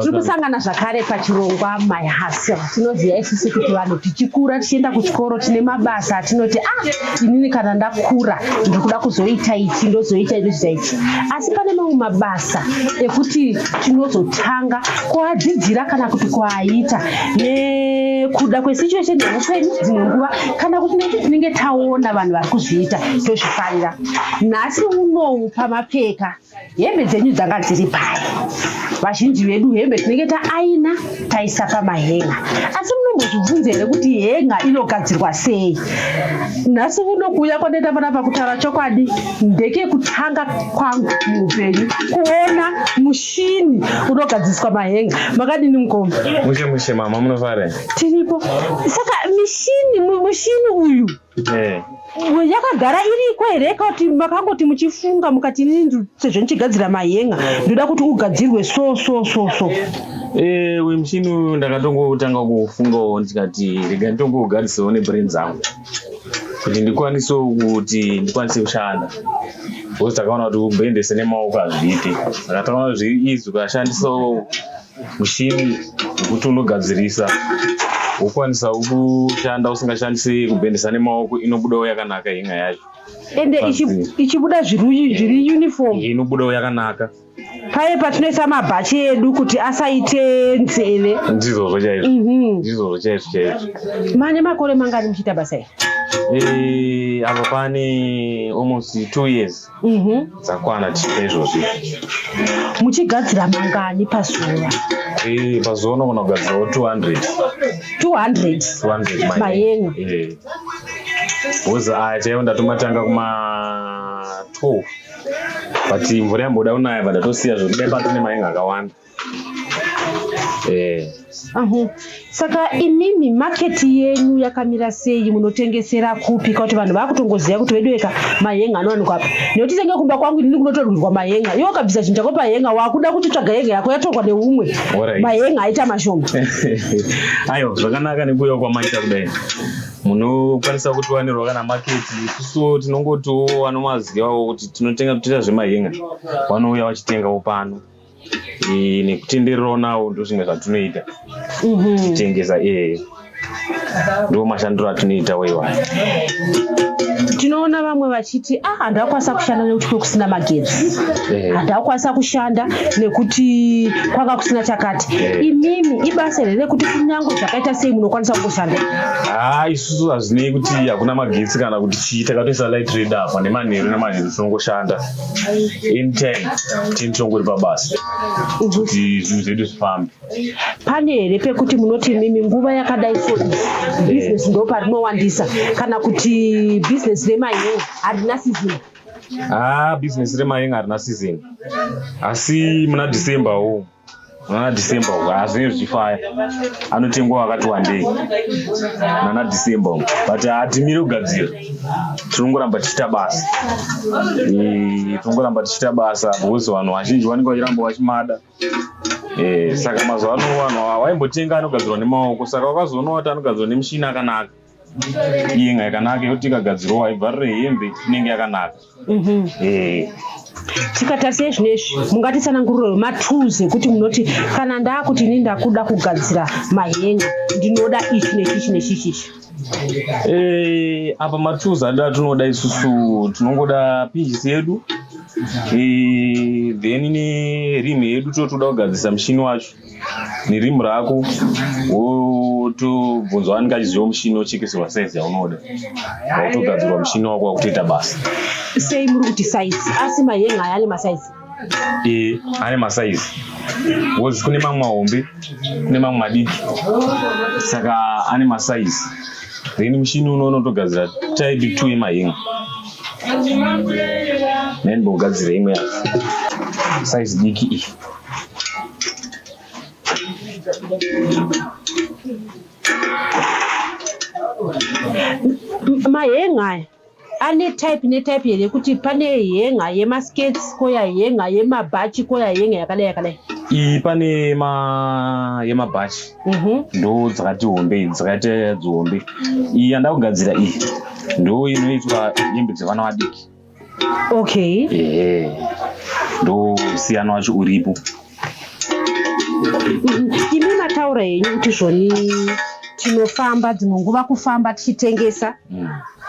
Tiri kusangana zvakare pachirongwa My Hustle. Tinoziva isusu kuti vanhu tichikura tichienda kuchikoro tine mabasa atinoti ah, inini kana ndakura ndiri kuda kuzoita ichi, ndozoita ndozoita ichi. Asi pane mamwe mabasa ekuti tinozotanga kuadzidzira kana kuti kuaita nekuda kwesituation yeupenyu dzimwe nguva kana kuti nekuti tinenge taona vanhu vari kuzviita tozvifarira. Nhasi unowu pamapfeka Hembe dzenyu dzanga dziri pai? Vazhinji vedu hembe tinenge taaina taisa pamahenga, asi munombozvibvunza here kuti henga inogadzirwa sei? Nhasi uno kuuya kwandaita panapa kutaura chokwadi ndekekutanga kwangu muupenyu kuona mushini unogadziriswa mahenga. Makadini mukoma? Mushe mushe mama, munofara? Tiripo. Saka mishini mushini uyu Eh. Yakagara iriko here kuti makangoti muchifunga mukati inini sezvo ndichigadzira mahenga ndoda kuti ugadzirwe so so so so? Eh, uyu muchini uyu ndakatongotanga kufungawo ndikati rega nditongogarisawo nebrain dzangu kuti ndikwanisewo kuti ndikwanise kushanda because takaona kuti kubhendese nemaoko hazviite, saka takaona kuti zviri easy ukashandisawo mushini wekuti unogadzirisa wokwanisa kushanda usingashandisi kubhendesa nemaoko, inobudawo yakanaka hinga yacho. Ende ichibuda zviri uniform. Inobudawo yakanaka. Paye patinoisa mabhachi edu kuti asaite nzeve. Ndizvozvo chaizvo. Ndizvozvo chaizvo chaizvo. Mane makore mangani muchiita basa iri? Eh, apa pane almost 2 years dzakwana tichiita izvozvi. Muchigadzira mangani pazuva? Eh, pazuva unogona kugadzirawo 200. 200? 200. Mahenga. Eh. Because aya chaiwo ndatomatanga kuma 12, but mvura yamboda kunaya, but ndatosiya zvokuti dai patine mahenga akawanda. Eh. Saka imimi market yenyu yakamira sei? Munotengesera kupi? Kuti vanhu vakutongoziva kuti veduweka mahenga anowanikwa apa, nekuti tenge kumba kwangu inini kunotorwirwa mahenga. Iwe ukabvisa chinhu chako pahenga, wakuda kuchitsvaga henga yako yatorwa neumwe. Mahenga aita mashoma. Aiwa, zvakanaka nekuuya kwamaita kudai, munokwanisa kutiwanirwa kana market. Isusu tinongotiwo vanomazivawo kuti tinotenga, toita zvemahenga, vanouya vachitengawo pano. Eh, nekutendererawo nawo ndo zvimwe zvatinoita, kutengesa. Eh, ndo mashandiro atinoita iwayo. Tinoona vamwe vachiti, ah, handakwanisa kushanda nekuti kwekusina magetsi, handakwanisa kushanda nekuti kwanga kusina chakati. Imimi ibasa here rekuti kunyange zvakaita sei munokwanisa kungoshanda? Ha, isusu hazvinei kuti hakuna magetsi kana kuti chii. Takatoisa light redu apa nemanheru, nemanheru tinongoshanda anytime, tini tongori pabasa kuti zvinhu zvedu zvifambe. Pane here pekuti munoti imimi nguva yakadai so bhizinesi ndo parinowandisa, kana kuti bhizinesi remahenga harina season? Ha, bhizinesi remahenga harina season, asi muna December wo, muna December uko hazvinenge zvichifaya, anotengwa akati wandei nana December umu, but hatimiri kugadzira, tinongoramba tichiita basa. Eh, tinongoramba tichiita basa because vanhu vazhinji vanenge vachiramba vachimada. Eh, saka mazuva ano vanhu vaimbotenga anogadzirwa nemaoko, saka vakazoona kuti anogadzirwa nemushini akanaka, iyenga yakanaka yekuti ikagadzirwa haibvarire hembe, inenge yakanaka. Eh. Tikatarisa zvinezvi, mungatitsanangurire matools ekuti munoti kana ndaakuti ini ndakuda kugadzira mahenga, ndinoda ichi nechichi nechichichi? Eh, apa matools ado atinoda isusu, tinongoda pinjisi yedu, eh, then nerim yedu, totoda kugadzirisa mushini wacho nerimu rako, wotobvunzwa anenge achiziva mushini, wochekeserwa saizi yaunoda, wautogadzirwa mushini wako wakutoita basa. Sei muri kuti saizi, asi mahenga aya ane masaizi? E, ane masaizi because kune mamwe mahombe, kune mamwe madiki, saka ane masaizi. Then mushini uno unotogadzira type 2 yemahenga, naimbogadzira imwe yacho saizi diki iyi. Mahenga aya ane type netype here, kuti pane henga yemaskirts, koya henga yemabhachi, koya henga yakadai yakadai? Iyi pane ma yemabhachi, ndo dzakati hombe idzi, dzakaita dzihombe. Iyi yandakugadzira iyi ndo inoitwa hembe dzevana vadiki. Ehe, ndo musiyano wacho uripo. Imi mataura henyu kuti zvoni tinofamba dzimwe nguva, kufamba tichitengesa,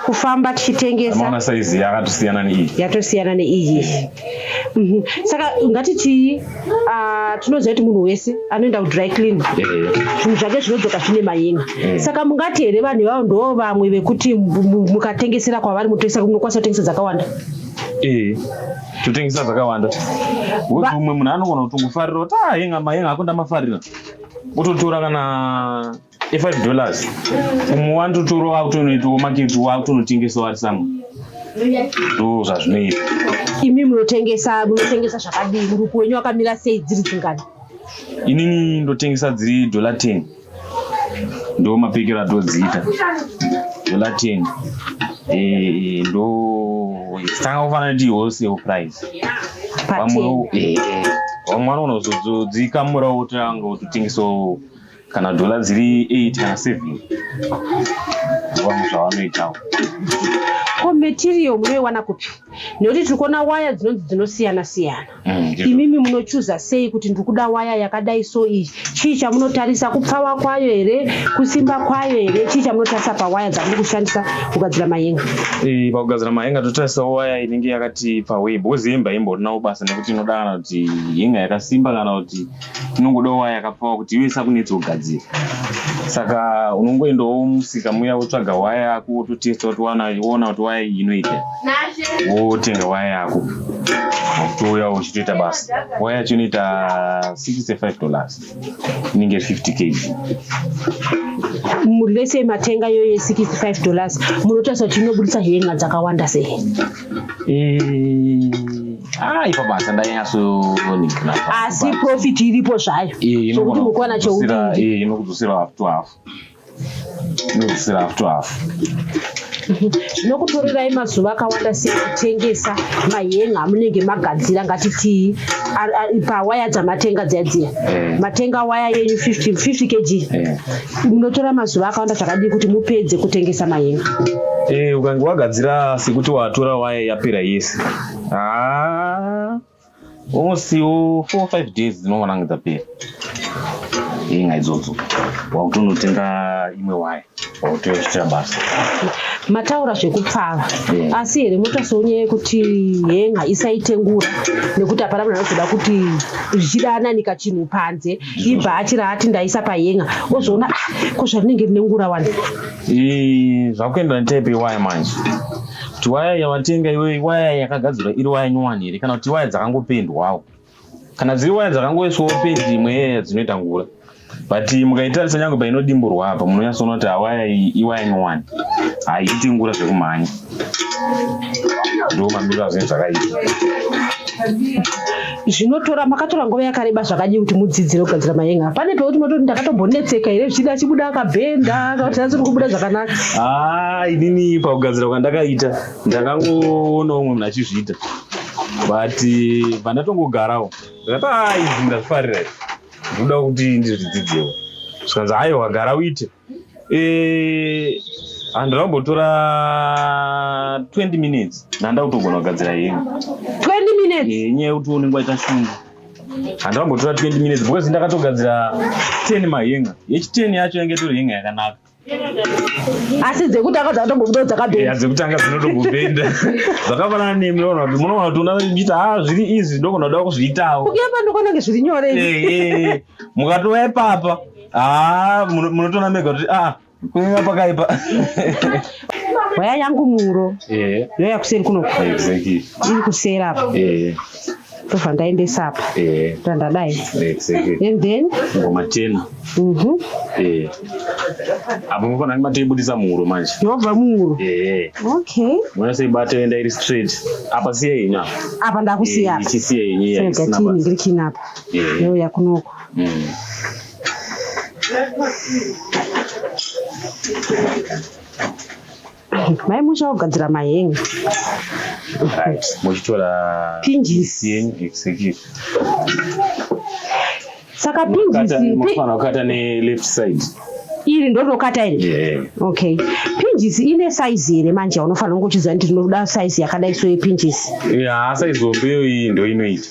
kufamba tichitengesa. Amaona saizi yakatosiyana neiyi. Yatosiyana neiyi. Saka ngatitii, tinoziva kuti munhu wese anoenda kudry clean, zvinhu zvake zvinodzoka zvine mahanger. Saka mungati here vanhu ivavo ndo vamwe vekuti mukatengesera kwavari, munokwanisa kutengesa dzakawanda? Ee, totengesa dzakawanda because umwe munhu anogona kutongofarira kuti, ah, hanger, mahanger ako ndamafarira, ototora kana e$5. Umwe wanototora wakutonoitawo market, wakutonotengesawo ari samwe. Ndo zvazvinoita. Imi munotengesa zvakadii? Murupo wenyu wakamira sei? Dziri dzingani? Inini ndotengesa dziri $10. Ndo mapekero atodziita, $10. Ndo tanga kufanira kuti wholesale price. Pa10? Vamwe vanogona kuzodzikamurawo, tanga kutotengesawo kana dhola dziri 8 kana 7. Vamwe zvavanoitawo. Ko material munoiwana kupi? Nekuti tiri kuona waya dzinonzi dzinosiyana siyana. Ndizvo. Imimi munochuza sei kuti ndiri kuda waya yakadai? So iyi, chii chamunotarisa? Kupfava kwayo here? Kusimba kwayo here? Chii chamunotarisa pawaya dzamuri kushandisa kugadzira mahanger? Pakugadzira mahanger totarisawo waya inenge yakati pawei, because hembe haimborinawo basa nekuti inoda kana kuti hanger yakasimba kana kuti inongodawo waya yakapfawa kuti iwe isakunetsa kugadzira. Saka unongoendawo musika muya, wotsvaga waya yako, wototesta kuti woona kuti waya iyi inoita, wotenga waya yako, wotouya uchitoita basa. Waya yacho inoita $65, inenge iri 50 kg. Lese matenga iyoyo ye$65, munotarisa kuti inobudisa hanger dzakawanda sei? Ah, ipa basa ndanyatsoningira. Asi profit iripo zvayo, zvokuti mukuwana cheuviri? Inokudzosera half to half, inokudzosera half to half. Zvinokutorerai mazuva akawanda sei kutengesa mahanger amunenge magadzira? Ngatitii pawaya dzamatenga dziya dziya, matenga waya yenyu 50 kg, munotora mazuva akawanda zvakadii kuti mupedze kutengesa mahanger? Ukange wagadzira, sekuti watora waya yapera yese, almost 4 5 days dzinogona kunge dzapera hanger idzodzo. Wakutonotenga imwe waya, wakutochitira basa. Mataura zvekupfava, asi here motarisawo nyaya yekuti hanger isaite ngura? Nekuti hapana munhu anozoda kuti zvichida ananika chinhu panze, ibva achira ati ndaisa pahanger, ozoona, ah, ko zvarinenge rine ngura wani. Zvakuendera netype yewaya manje, kuti waya yawatenga iwe waya yakagadzirwa iri waya nyowani here, kana kuti waya dzakangopendwawo. Kana dziri waya dzakangoiswawo pendi imwe yeye, dzinoita ngura, but mukaitarisa nyange painodimburwa apa, munonyatsoona kuti hawaya iyi iwaya nyowani, haiiti ngura zvekumhanya. Ndo mamiriro azvinhu zvakaita. Zvinotora, makatora nguva yakareba zvakadii kuti mudzidzire kugadzira mahanger? Pane pekuti matoti ndakatombonetseka here, zvichida achibuda akabhenda, kana kuti asiri kubuda zvakanaka? Ah, inini pakugadzira kwandakaita, ndakangoona umwe munhu achizviita, but pandatongogarawo ndakati, a, izvi ndazvifarira izvi, ndinoda kuti ndizvidzidzewo. Zvikanzi, aiwa, gara uite. Handina kumbotora 20 minutes, ndanda kutogona kugadzira hanger. 20 minutes? Nyaya yekuti unenge waita shungu. Handina kumbotora 20 minutes because ndakatogadzira 10 mahanger. Yechi10 yacho yange itori hanger yakanaka. Asi dzekutanga dzakatombobuda dzakabhenda? Dzekutanga dzinotombobhenda. Zvakafanana nemi, unoona kuti munoona kuti unoita, ha, zviri easy, ndogona kuda kuzviitawo. Kukepa ndokona zviri nyore. Mukatova ipapa, ha, munotoona mega kuti, ah, kunga pakaipa. Waya yangu muro yoya kuseri kunoku. Exactly. Iri kuseri apa. Ndobva ndaendesa apa. Ndandadai. Exactly. And then? Ngoma tena. Apo mufanira matoibudisa muhuro manje. Yobva muhuro. Okay. Munosoibata, yoenda iri straight. Apa siya yenyu apa. Apa ndakusiya apa. Ichisiya yenyu iya Rega. isina basa. Tiningirikini apa. Yoya kunoku. Mai musha kugadzira mahanger. Right, muchitora Pinjisi. yenyu, exactly. Saka pinjisi Munofanira kukata neleft side. Iri ndorokata iri? Yeah. Okay, pinjisi ine saizi here manje yaunofanira kunge uchiziva kuti ndinoda saizi yakadai so yepinjisi? Ya, saizi hombe iyi ndo inoita.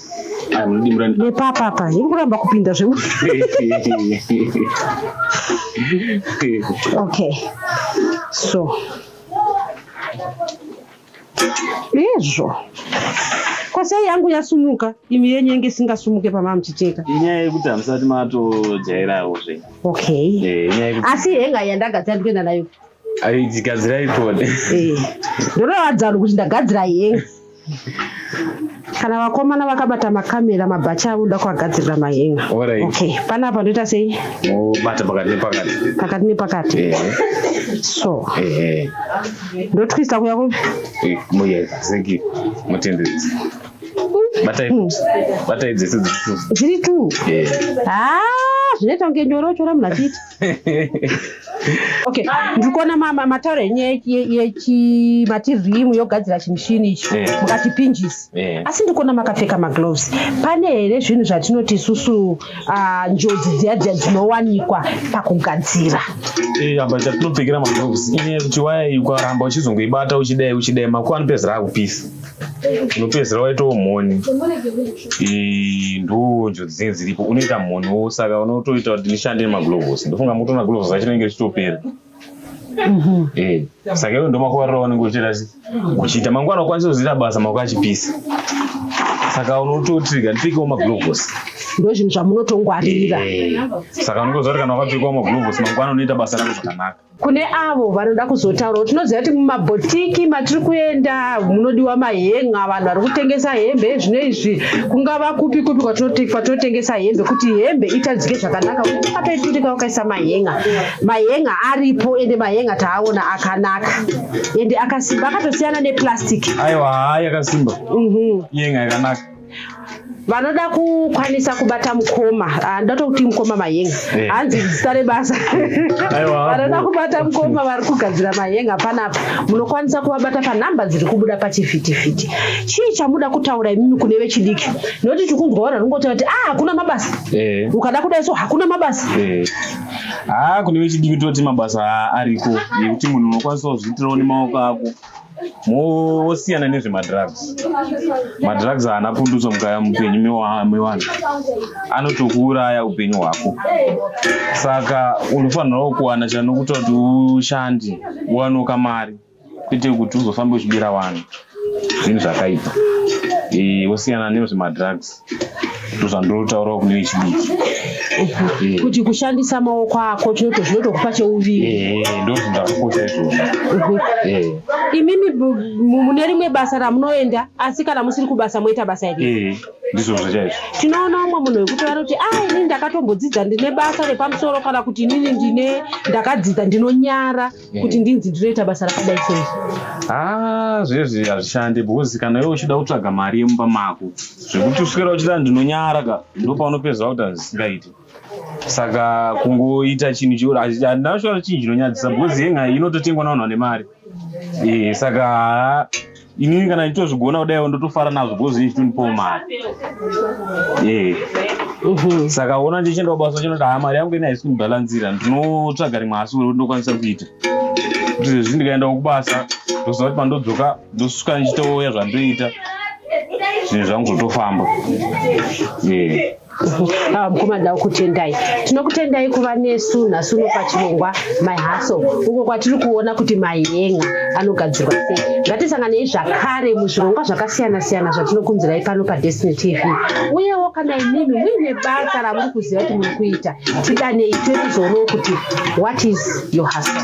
Aya, munodimbura. Nepapapa iri kuramba kupinda zvemu. Okay, so izvo kwasei yangu yasumuka, imi yenyu yenge isingasumuke pamava muchicheka. Inyaya yekuti hamusati matojairawo zve. Okay. Inyaya yekuti Asi henga yandagadzira ndikuenda nayo. Ai, dzigadzirai pone. Ndorovadza vanhu kuti ndagadzira henga. Kana vakomana vakabata makamera, mabhachi avo ndoda kuvagadzirira mahenga. Alright. Okay, panapa ndoita sei? Mobata pakati nepakati. Pakati nepakati. So ndotwista kuya kupi? Muya, thank you. Mutenderedza. Batai, batai dzese dziri two. Zviri two? Eh. Ah, zvinoita kunge nyorochora munhu achiita. Okay, ndiri kuona matauro enyu mati rimu yogadzira chimushini ichi. Mukati pinjisi. Asi ndiri kuona makapfeka magloves. Pane here zvinhu zvatinoti isusu njodzi dziya dziya dzinowanikwa pakugadzira? Apa chatinopfekera magloves inyaya yekuti waya iyi ukaramba uchizongoibata uchidai uchidai, maoko anopedzera akupisa, unopedzera waitawo mhoni. Ndo njodzi dzinenge dziripo, unoita mhoniwo, saka unotoita kuti ndishande nemagloves. Ndofunga mutoona gloves acho inenge richitopera. Saka iwe ndo makuvariro aunenge uchiita sei, uchiita mangwana ukwanise kuzoita basa maoko achipisa, saka unototriga ndipfekewo magloves. Ndo zvinhu zvamunotongwarira. Saka unongoziva kuti kana wakapfekawo magloves, mangwana unoita basa rako zvakanaka. Kune avo vanoda kuzotaurawo, tinoziva kuti mumabhotiki matiri kuenda munodiwa mahenga, vanhu vari kutengesa hembe zvino izvi, kungava kupi kupi kwatinotengesa hembe, kuti hembe itaridzike zvakanaka, ukatoiturika wakaisa mahenga. Mahenga aripo, ende mahenga taaona akanaka, ende akasimba, akatosiyana neplastic. Aiwa, haa, yakasimba. Iyenga yakanaka. Vanoda kukwanisa kubata mukoma, ndoda kuti mukoma mahenga. Hanzi zita rebasa. Aiwa. Vanoda kubata mukoma vari kugadzira mahenga panapa, munokwanisa kuvabata panhamba dziri kubuda pachivhitivhiti. Chii chamuda kutaura imimi kune vechidiki? Nokuti tikunzwa vanhu vanongotaura kuti ah, hakuna mabasa. Ukada kudai so hakuna mabasa. Haa, kune vechidiki toti mabasa ariko, nekuti munhu unokwanisa kuzviitirawo nemaoko ako, mosiyana nezvemadrugs. Madrugs haana pundutso mukaya mupenyu mevanhu, anotokuuraya upenyu hwako, saka unofanirawo kuwana chanokuita kuti ushande, uwanewo kamari, kwete kuti uzofambe uchibira vanhu zvinhu zvakaipa. Wosiyana nezvemadrugs, ndozvandotaurawo kune vechidiki. Kuti kushandisa maoko ako zvinotokupa cheuviri. Ndo zvinhu zvakakosha izvozvo. Imimi mune rimwe basa ramunoenda, asi kana musiri kubasa moita basa iri? Ndizvozvo chaizvo. Tinoona umwe munhu wekuti vanoti, a, inini ndakatombodzidza, ndine basa repamusoro, kana kuti inini ndine ndakadzidza, ndinonyara kuti ndinzi ndinoita basa rakadai sei. Ah, zvezvi hazvishandi, because kana iwe uchida kutsvaga mari yemumba mako, zvekuti uswera uchida ndinonyara ka, ndopaunopedza kuti hazvisingaiti. Saka kungoita chinhu chiuri, handina kushaura chinhu chinonyadzisa, because henga inototengwa navanhu vane mari. Saka haa, inini kana ndichitozvigona kudaiwo ndotofara nazvo, because ichitondipawo mari. Saka ona ndichienda kubasa chinoti haa, mari yangu ine haisi kundibhalanzira, ndinotsvaga rimwe asi ndokwanisa kuita kuti zvezvi ndikaendawo kubasa, ndoziva kuti pandodzoka ndosvika ndichitouya zvandoita, zvinhu zvangu zvotofamba. Ah, mukoma, ndida kukutendai. Tinokutendai kuva nesu nhasi uno pachirongwa My Hustle, uko kwatiri kuona kuti mahenga anogadzirwa sei. Ngatisanganei zvakare muzvirongwa zvakasiyana siyana zvatinokunzirai pano paDestiny TV. Uyewo kana imimi muine basa ramuri kuziva kuti muri kuita, tidanei tozoonawo kuti what is your hustle.